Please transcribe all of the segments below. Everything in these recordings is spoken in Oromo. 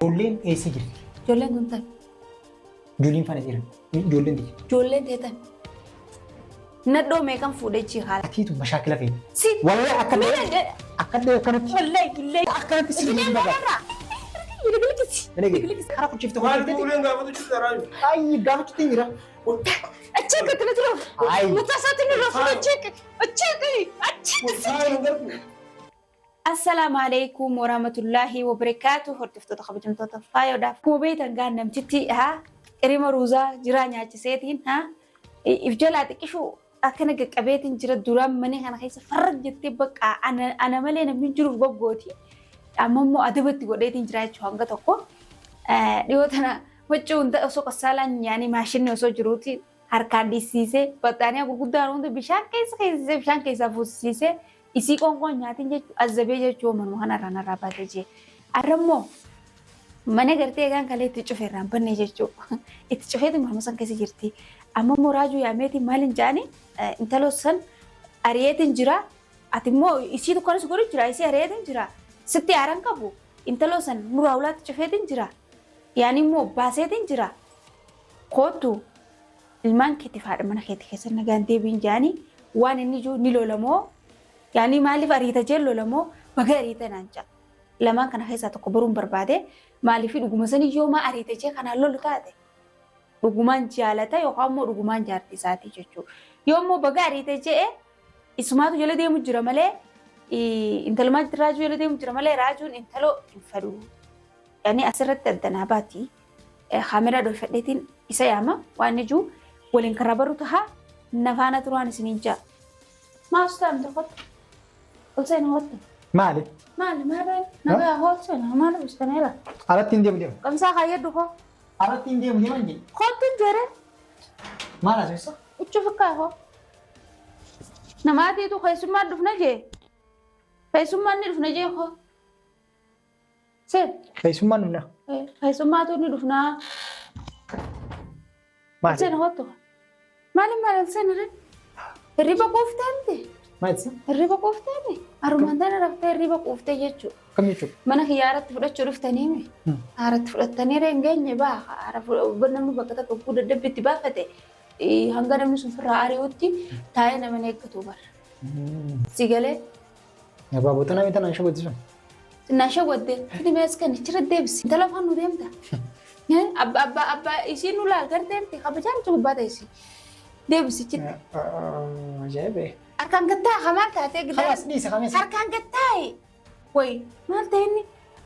Ijoolleen eessa jirti? Ijoolleen tun tami. Ijoolleen faana jiran. Ijoolleen tiyya. Ijoolleen tee tami. Nadhoo meeqan fuudhee jii haala. Atiitu mashaakila feete. Si. Wallahi akka Miila jedha. akka dhee akkanatti Wallahi billahi. akkanatti si hin barbaadu. Bilbilkisi. Dalaga. Karaa kuchifte Maal kuchifte. fuuleen gaafatu jirta raaju? Ayyi gaafachuutti hin jira. Achi akka kana tura. Ayi. Mataa isaatiin irraa fuudhee achi akka achi akka achi. Faaya hin garbu. Assalaamu alaikum warahmatullaahi wabarakaatu. Hordoftoota kabajamtoota faayoodhaaf. Akkuma beektan gaa namtichi haa qirima ruuzaa jiraa nyaachiseetiin haa if jalaa xiqqishuu akkana qaqqabeetiin jira duraan mana kana keessa farra jettee bakka ana malee namni hin jiruuf goggooti. Amma immoo adabatti godheetiin jira jechuudha hanga tokko. Dhiyoo tana huccuu hunda osoo qassaalaan nyaanii maashinni osoo jiruuti harkaan dhiisiisee baxxaaniyaa gurguddaa hunda bishaan keessa keessisee bishaan keessaa fuusisiisee isii qoonqoon nyaatiin jechuun azzabee jechuun manuma kanarraa narraa baatee jee. Arra immoo mana gartee egaan kalee itti cufe irraan banne jechuudha. Itti cufeetu manuma san keessa jirti. Amma immoo raajuu yaameetiin maaliin jaani intaloo san ari'eetiin jira. Ati immoo isii tokkonis godhu jira isii ari'eetiin jira. Sitti aaran qabu intaloo san nuraa ulaatti cufeetiin jira. Yaani immoo baaseetiin jira. Kootu ilmaan keetiif haadha mana keetii keessa nagaan deebiin jaani waan inni jiru ni lolamoo yaani maaliif ariita jee lolamoo baga ariita naan ja'a. Lamaan kana keessaa tokko baruun barbaade maaliif dhuguma sanii yoo maa ariita jee kanaan lolu taate dhugumaan jaalata yookaan immoo dhugumaan jaartii isaatii jechuudha. Yoo immoo baga ariita jee isumaatu jala deemu jira malee intalumaa raajuu jala deemu jira malee raajuun intaloo hin fedhu. Yaani asirratti addanaa baati. Kaameraa dhoofadheetiin isa yaama waan inni jiru waliin karaa baru taha nafaana turaan isiniin ja'a. Maas ta'an tokkotti ol seena hotta. Maali? Maali maali nagaa ol seena maali bistaneera. Alatti hin deemu deema. Qamsaa kaayyadhu koo. Alatti hin deemu deeman jedhe. Kootti hin jedhe. Maal haasofsa? Uchu fikkaa koo. Namaatiitu keessummaa dhufna jee. Keessummaan ni dhufna jee koo. Seen. Keessummaan dhufna. Keessummaatu ni dhufnaa. Maali? Seen hottu. Maali maali seen irra? Hirriba quuftee miti. Maal isa? Hirriba quuftee miti. Arumaan tana raftee hirriba quuftee jechuudha. Akkam jechuudha? Mana kiyya haaratti fudhachuu dhuftanii mi? Haaratti fudhattanii hin geenye baa. Haara namni bakka takka guu dadhabbiitti baafate hanga namni sun ofirraa ari'utti taa'ee nama hin eeggatu bara. Si galee. Abaaboo tanaa miti naan shawwadde sun. Naan shawwadde fidi mee as kenni achirra deebisi. Intala afaan nu deemta. Abba abba abba isiin nu laal gar deemte kabajaan achi gubbaa teessi. Deebisi achitti. Ajaa'iba. Harkaan gattaa hamaa taatee gidaara. Kalaas dhiise kameessa. Harkaan gattaa'i. Wayi maal ta'e inni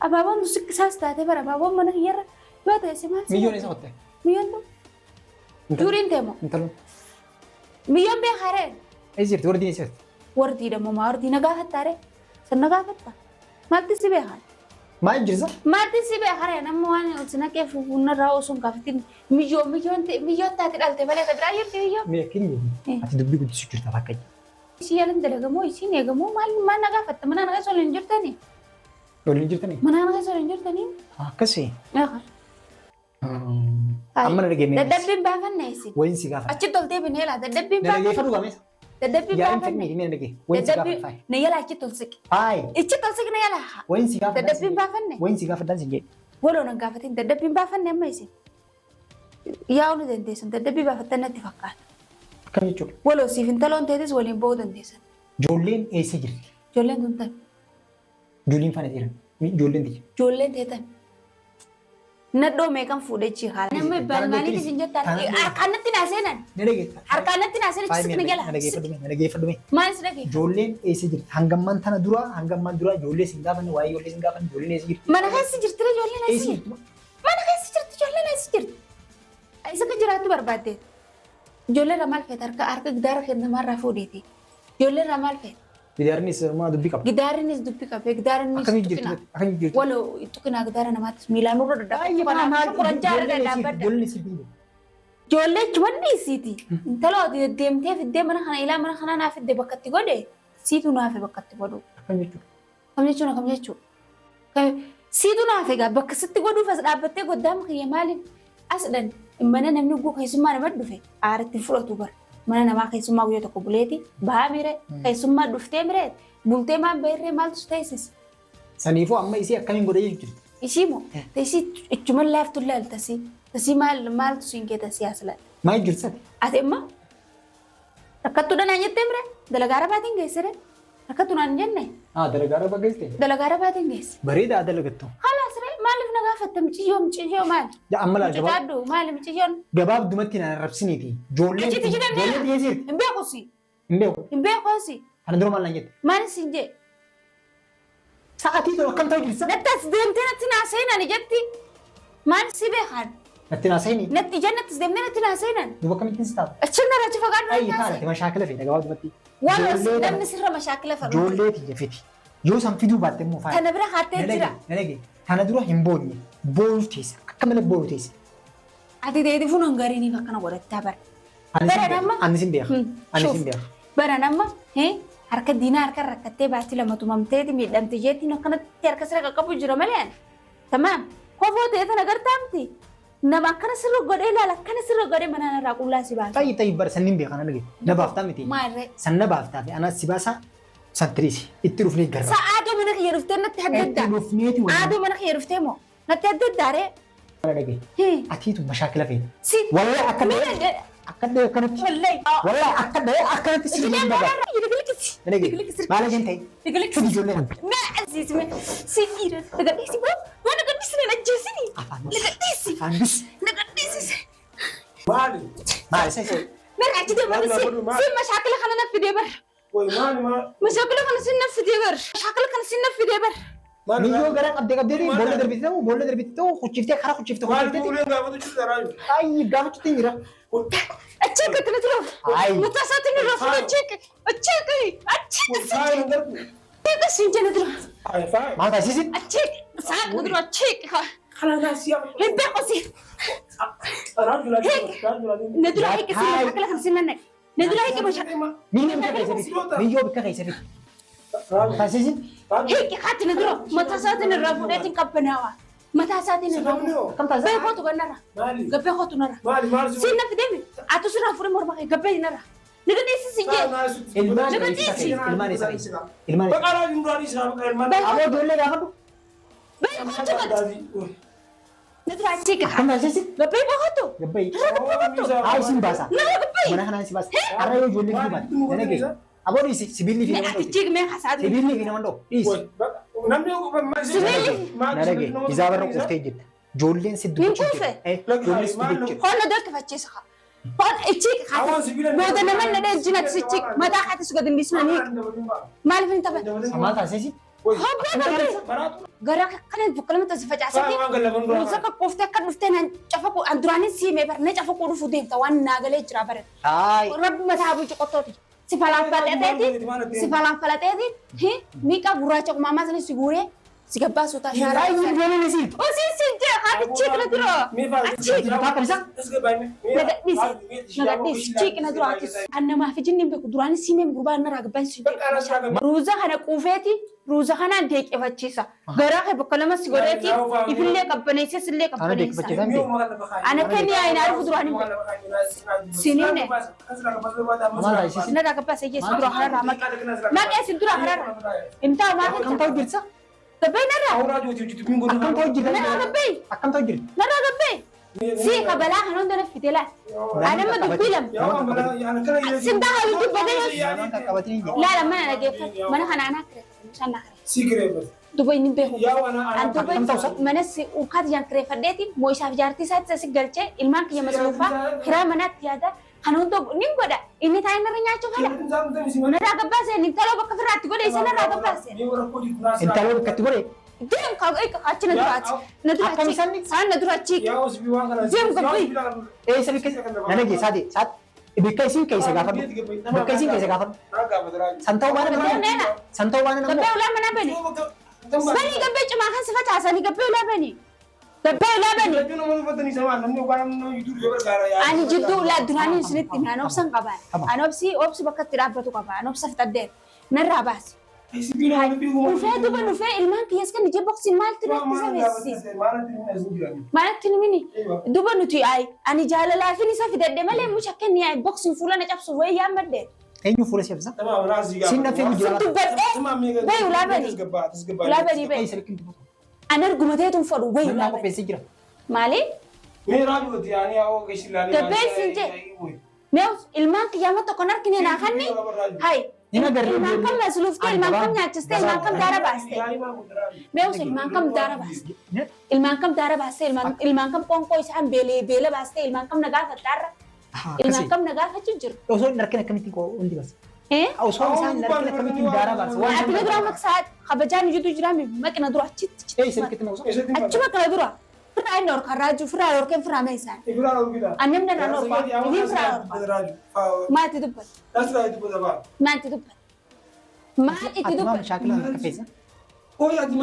abaaboon tu sikkisaas taatee bara abaaboon mana kiyyarra yoo teesse maal si Miyyoon isa qotte. Miyyoon tu juuriin teemo. Intaloon. Miyyoon beekaree. Eessa jirti? Wardiin eessa jirti? Wardiidha moo maa wardii na gaafatta ree? San na gaafatta? Maalti si beekan? Maal jirsa? Maalti si beekan ree? Namni waan ol si naqee fuunarraa osoo hin gaafatin miyyoo miyyoon miyyoon taate dhalte malee ta biraa jirti miyyoo. Mee akkin jedhu ati dubbii guddisu jirta bakka jedhu. Isii yalan dalagamoo isiin eegamoo maal maal na gaafatta? Mana na keessa ol hin jirtanii? Waliin jirtanii? Mana na keessa ol hin jirtanii? Akkasii. Eegaa. Amma na dhagee mee. Dadhabbiin baafanne isin. Wayin si gaafadha. Achitti ol deebinee laa dadhabbiin Na baafanne. dhageeffadhu gameessa. Dadhabbiin Yaa'in baafanne. fedhii mee na dhagee. Wayin si Dadhabbii gaafadha. na yala achitti ol siqi. Faayi. Achitti ol siqi na yala. Wayin si gaafadha. Dadhabbiin baafanne. Wayin si gaafadhaan si jedhe. Waloo nan gaafatin dadhabbiin baafanne amma isin. Yaa'uu ni dandeessan dadhabbii baafattan natti fakkaata. Akkam jechuudha? Waloo siif intaloon teetis waliin ba'uu dandeessan. Ijoolleen eessa jirti? Ijoolleen tun tami. Ijoolleen faana jiran. Ijoolleen tiyya. Ijoolleen tee tami. Nadhoo meeqan fuudhee jii haala. Namni Tana maaliif isin jettan? Harkaan natti naa seenan. Na dhageetta. Harkaan natti naa seenan Faayi sitti na jala. na dhageeffadhu mee na dhageeffadhu mee. Maal si dhageeffadhu? Ijoolleen eessa jirti? Hangammaan tana dura hangammaan dura ijoollee sin gaafanne waa'ee ijoollee sin gaafanne ijoolleen eessa jirti? Mana keessa jirti ijoolleen Eessa eessa jirti? jirti? Mana keessa jirti ijoolleen eessa jirti? Isa akka jiraattu barbaadde. Ijoollee irraa maal feeta? Harka harka gidaara kennamaarraa fuudhiiti. Ijoollee irraa maal feeta? Gidaarnis maa dubbii qaba. Gidaarinis dubbi qabee gidaarinis Akkamiin jirtu? tuqinaa. Akkamiin jirtu? Waloo tuqinaa gidaara namaattis miilaan nurra Baay'ee dadhabaa. maal Quranchaa irra dhadhaabbadha. Ijoolleen eessa jirti? Ijoollee achuman dhiisiiti. Intala ati deddeemtee fiddee mana kana ilaa mana kanaa naa fidde bakka itti godhe siitu naafe bakka itti godhu. Akkam jechuudha? Kam jechuun akkam jechuudha? Siitu naaf egaa bakka sitti godhuuf as dhaabbattee goddaama kiyya maaliif as dhan mana namni guu keessummaa nama dhufe aaratti fudhatu bara. Mana namaa keessummaa guyyaa tokko buleeti bahaa mire keessummaa dhuftee mire bultee maan bahirree maaltu si teessisa? Saniifuu amma isii akkamiin godhee jirti? Isii moo? Isii ichuma laaftu laaltasii. Tasii maal maaltu siin kee tasii as laal. Maal jirti? Ati immoo rakkattuudha naan jettee mire dalagaa arabaatiin geessire rakkattu naan hin jenne Ah, dalagaa araba geesse. dalagaa arabaatiin geesse. Bareedaa dalagattu. Halaas ree maaliif na gaafatta miciyyoo miciyyoo maali? Ja amma laal gabaab Mucacaadhu maali miciyyoon? gabaabdumatti naan arrabsiniiti. Ijoolleen Achitti jedhamee ijoolleen dhiyeessiirti. hin beeku si Hin beeku. hin beeku si Kana dura maal naan jette? maali siin jee? Sa'aatii tokko akkam ta'u jirti? Natti as deemtee natti naa seenan ijatti maal si beekan? Natti naa seeni. Natti ija natti as deemtee natti naa seenan. Duuba akkamittiin si taata? Achi narra achi fagaadhu Ayi natti taate haasa'e. mashaakila feeta gabaabdumatti. Waan Ijoollee tana- namni sirra mashaakila faru. Ijoollee tiyya fiti. Yoo san fiduu baatte immoo faaya. Tana bira haattee Na jira. dhage, na dhage. Tana dura hin boonye. Booyuuf teessa. Akka malee booyuuf teessa. Ati deeti funuun gariiniif akkana godhattaa bara. Ani sin Bara beeka. nama. Ani sin beeka. Ani Shuf. sin beeka. Bara nama harka diinaa harka rakkattee baatti lama tumamteeti miidhamte jeettiin akkanatti harka sirra qaqqabu jira malee ani. Tamaam. Kofoo ta'e tana gartaamti. Nama akkana sirra godhee ilaala akkana sirra godhee mana irraa qullaa si baasa. Tayi tayi bara sannin beeka na dhage. Na baaftaa miti. Maalree. San na baaftaa fi ana si baasaa san tiriisi. Itti dhufnee garra. Sa'aadoo mana kiyya dhuftee natti Itti adda addaa. dhufneeti waliin. Aadoo mana kiyya dhuftee moo natti adda addaaree. Na dhage. Atiitu mashaakila feeta. Si. Wallahi akka Miidha. akka dhee akkanatti. Wallahi. Wallahi akka dhee akkanatti si Ijoolleen hin baga. Yidigilikisi. Na dhage. Maal ajeen ta'e? Fidi ijoollee kana. Afaan dus. Afaan dus. Maali? Maal isa isa. Wai maali maali? Miyyoo gara qabdee qabdee boolla darbite ta'u boolla darbite ta'u kuchiftee karaa kuchiftee Maali kuchiftee. uleen gaafatu jirta raaju? Ayi gaafachuutti hin jira. Ayi. Faaya hin garbu. Faaya faaya. Maal taasisi? Kana taasisi yaa. Raaju laaju raaju laaju. Nadura هيك سين مشاكل 50 منك ندura هيك مشاكل Miyyoo bikka keessa fiti. Miyyoo bikka keessa fiti. Raaju. Taasisi? هيك خات ندura متى ساتن الرافودات قبناوا متى ساتن الرافو Akkam taasisa? بي خوتو غنرا Maali? غبي خوتو نرا Maali maali? سين في دمي اتو سر رافو مر بقى غبي نرا نغدي سي جي Ilmaan eessa keessa? Ilmaan eessa keessa? Ilmaan eessa? Baqa raaju duraa dhiisaa baqa ilmaan. Aboo ijoollee gaafadhu. بي خوتو ندura هيك Akkam taasisi? غبي خوتو Gabbayi. Haa isin baasa. لا غبي Mana kanaan si baasa. Har'a yoo ijoollee fiduu baate. Na dhagaye. Aboo dhiisi sibiilli fi nama dhooti. اتجيك ما حسعد Sibiilli fi nama dhoo. Dhiisi. Namni Na dhagaye. Izaa barra quuftee jirta. Ijoolleen si dubbachuu Hin quufe? jirti. Ijoolleen si dubbachuu jirti. هون دك فتشيسخه هون اتشيك خات بودا نمن ندي جنات سيتشيك متى خاتس قد نديسنا هيك مالف انت Maal taasisi? Gara kana bukkalama si facaasatti ruuza qoqqooftee akka dhuftee naan cafaqu an duraanin siimee bar na cafaquu dhufu deemta waan naagalee jira bare. Haay. Rabbi mataa bulchu qottooti. Si falaanfalateeti si falaanfalateeti miiqa gurraacha qumaamaa sana si guuree si gabbaasu ta'a shaaraa. Haay ijoolleen isii. Osii si jee haati chiikna dura. Achi nagadhiisi nagadhiisi chiikna dura atis. An namaaf ijinni hin beeku duraanin siimee gurbaan narraa gabbaan si jee. Ruuza kana quufeeti ruuza kanaan deeqefachiisa. Garaa kee bakka lama si godheeti ifillee qabbaneessee sillee Ana qabbaneessa. deeqfachiisaa miti. Ana kenni yaa'in arifu duraan hin Sinine. Maal taasisi? Narraa gabbaasa ijee si dura hararraa maqee. Maqee si dura hararraa. Intaa maal Akkam ta'u jirta? Gabbee narraa. Akkam ta'u jirta? Narraa gabbee. Akkam ta'u jirti? Narraa gabbee. Si kabalaa kan hunda na fite laal. Anamma dubbii lama. Laala mana dhageeffatu. Mana kana anaa kireeffatu. Bishaan naa kireeffatu. Duba inni beeku. An duba mana si urkaati jaan kireeffadheeti moo isaaf jaartii isaatti asi galchee ilmaan kiyya masruufaa kiraa manaatti yaada kan hunda nin godha inni taa'ee narra nyaachuu fedha. Narraa gabbaasee inni taloo bakka firraatti godhe isa narraa gabbaasee. Intaloo bikkatti godhe. Deem achi na duraati. Na Akkam durachi. isaan? Saan na durachi. Eessa bikka? Na dhagaye saate saate. Bikka isiin keessa gaafadhu. Bikka isiin keessa gaafadhu. San ta'uu baana Gabbee nama. neena. San ta'uu baana nama. Gabbee ulaa manaa bani. Bani gabbee cimaa kan si facaasanii gabbee ulaa bani. Gabbee ulaa bani. Ani jidduu ulaa duraanii isinitti hime ani obsan qaba. Ani obsi obsi bakka itti dhaabbatu qaba. Ani obsa fixadheera. Narraa baasi. Dhufee duba dhufee ilmaan kiyyaas kan ijee boqsi maaltu natti sabeessise. Maaltu nimini duba nuti ayi ani jaalalaafin isa fidadhe malee mucha kenni ayi boqsiin fuula na cabsuuf wayii yaammadhe. Eenyu fuula si hafisa? Siin nafee Sin jira. dubbadhee bayi ulaa bani. Ulaa bani bayi. Eessa bikki? An arguma teetuun fadhu wayi Namni laa. Qopheessee jira. Maali? Mee raajuuti yaani haa ogeessi ilaalee. Gabbeessi hin jee. Mee ilmaan kiyyaama tokko hin argine naa kanni. Hai. Hin agarre. Ilmaan kam masluuftee, ilmaan kam nyaachistee, ilmaan kam daara baastee. Mee ilmaan kam daara baastee. Ilmaan kam daara baastee, ilmaan kam qoonqoo isaan beelee beela baastee, ilmaan kam na gaafattaarra. Ilmaan kam na gaafachuu jiru. Osoo hin argin akkamittiin hundi baasa? Eh? Osoo isaan hin argin akkamittiin daaraa baasa? Waan Ati na dura maqsaa kabajaan jitu jira mi maqina dura achitti. Ee sirriitti maqsa. Achi maqina dura. Firraa inni orka raajuu firraa yorkeen firraa mee isaan. Annam na nan orka. Inni firraa orka. Maal itti dubbata? Maal itti dubbata? Maal itti Ati maal dubbata? shaakila akka feesa?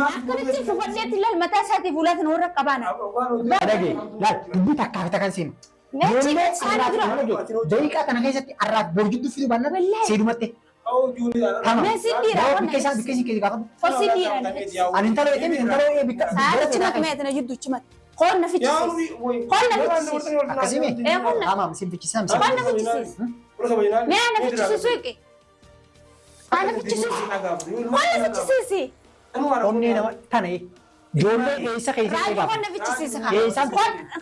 Akkamitti fufadheetti ilaal mataa isaatiif ulaatiin warra qabaana. Dhagee laal dubbii takkaa fi takkan seenu. Meechi Ijoollee isaan arraaf dura. dhagee daqiiqaa kana keessatti arraaf borjuddu fiduu baannaan Wallaahi. seedumatti. Tama. Mee si dhiira Bikka qonna. isaa bikka isii keessa gaafadhu. Hosi dhiira na fichisiisa. Ani intala beekee miti intala ee bikka. Sa'a chimatti meetina jidduu chimatti. Qonna fichisiisa. Qonna fichisiisa. Akkasii mee? Ee qonna. Amaam sin fichisiisa miti. Qonna fichisiisa. Mee ana fichisiisu hiqi. Ana fichisiisu. Qonna fichisiisi. Onnee nama tana ee. Ijoollee eessa keessa Raajii gaafadhu. qonna fichisiisa kaa. Eessaan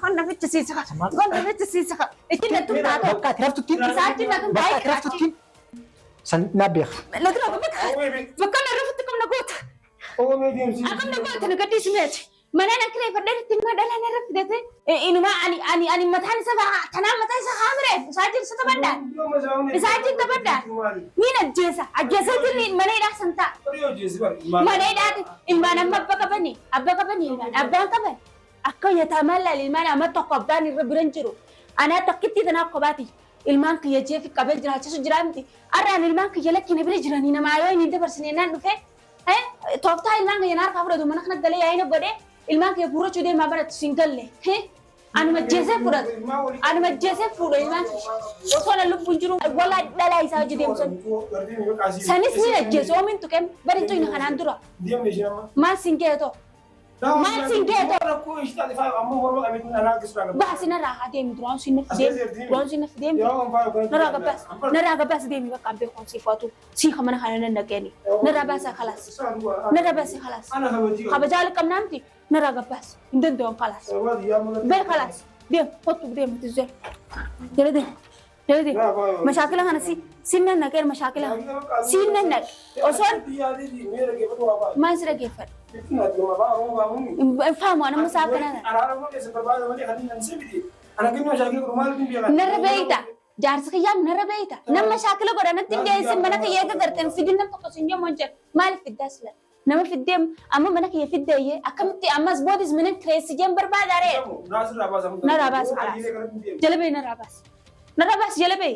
Qonna fichisiisa kaa. Qonna fichisiisa kaa. Itti na tumtaa ta'u. Bakka ati raftuttiin. Isaachi na tumtaa. Bakka ati raftuttiin. San naa beeka. Na dura bakka bakka na rafutti qabna goota. Akkam na goota na gadhiisi meeti. Mana na kireeffadhee itti immoo dhala na raffidate. Inuma ani ani ani mataan isa tanaan mataa isa haamire. Isaachi isa taphadhaa. Isaachi taphadhaa. Niin ajjeesa. Ajjeesatiin mana hidhaa san ta'a. Mana hidhaati ilmaan amma abba qabani. Abba qabani ilmaan abbaan qaban. Akka yataamaan laal ilmaan amma tokko abbaan irra biran jiru. Anaa tokkitti tanaa kophaati. Ilmaan kiyya jeefi qabee jiraachisu jiraa miti. Arraan ilmaan kiyya lakkina bira jiranii namaa yoo inni dabarsine naan dhufee. Tooftaa ilmaan kiyya naarkaa fudhatu mana kana galee yaa'ina godhee ilmaan kiyya guurrachuu deemaa baratu siin galle. Anuma ajjeesee fudhatu. Anuma ajjeesee fuudha ilmaan kiyya. Osoo na lubbuun jiru walaa dhalaa isaa hojii deemu sun. Sanis ni ajjeese oomin tuqee bari tuyna kanaan dura. Maal siin geetoo? Maal siin geetoo? Baasi narraa haa deemi duraan siin na fidee duraan siin na fidee narraa gabbaas narraa gabbaas deemi bakka abbee koon siif waatu sii mana kana nan dhaqeeni narraa baasaa khalaas narraa baasii khalaas kabajaa liqamnaa miti narraa gabbaas hin danda'u khalaas bee khalaas deem kottu deem tizzel jala deem jala deem mashaakila kana si siin nan dhaqeen mashaakila kana siin nan dhaqe osoon maal si dhageeffadha hin faamu anamma isaa akkana narra beeyta jaarsi kiyyaam narra beeyta nama shaakila godha natti hin geessin mana kiyya eega garteen fidin nam tokko sin jemmoon jedhu maaliif fiddaa sila nama fiddeem amma mana kiyya fiddeeyye akkamitti ammas boodis mana kireessi jeen barbaada ree narraa baasa khalaas jala bee narraa baas narraa baas jala bee.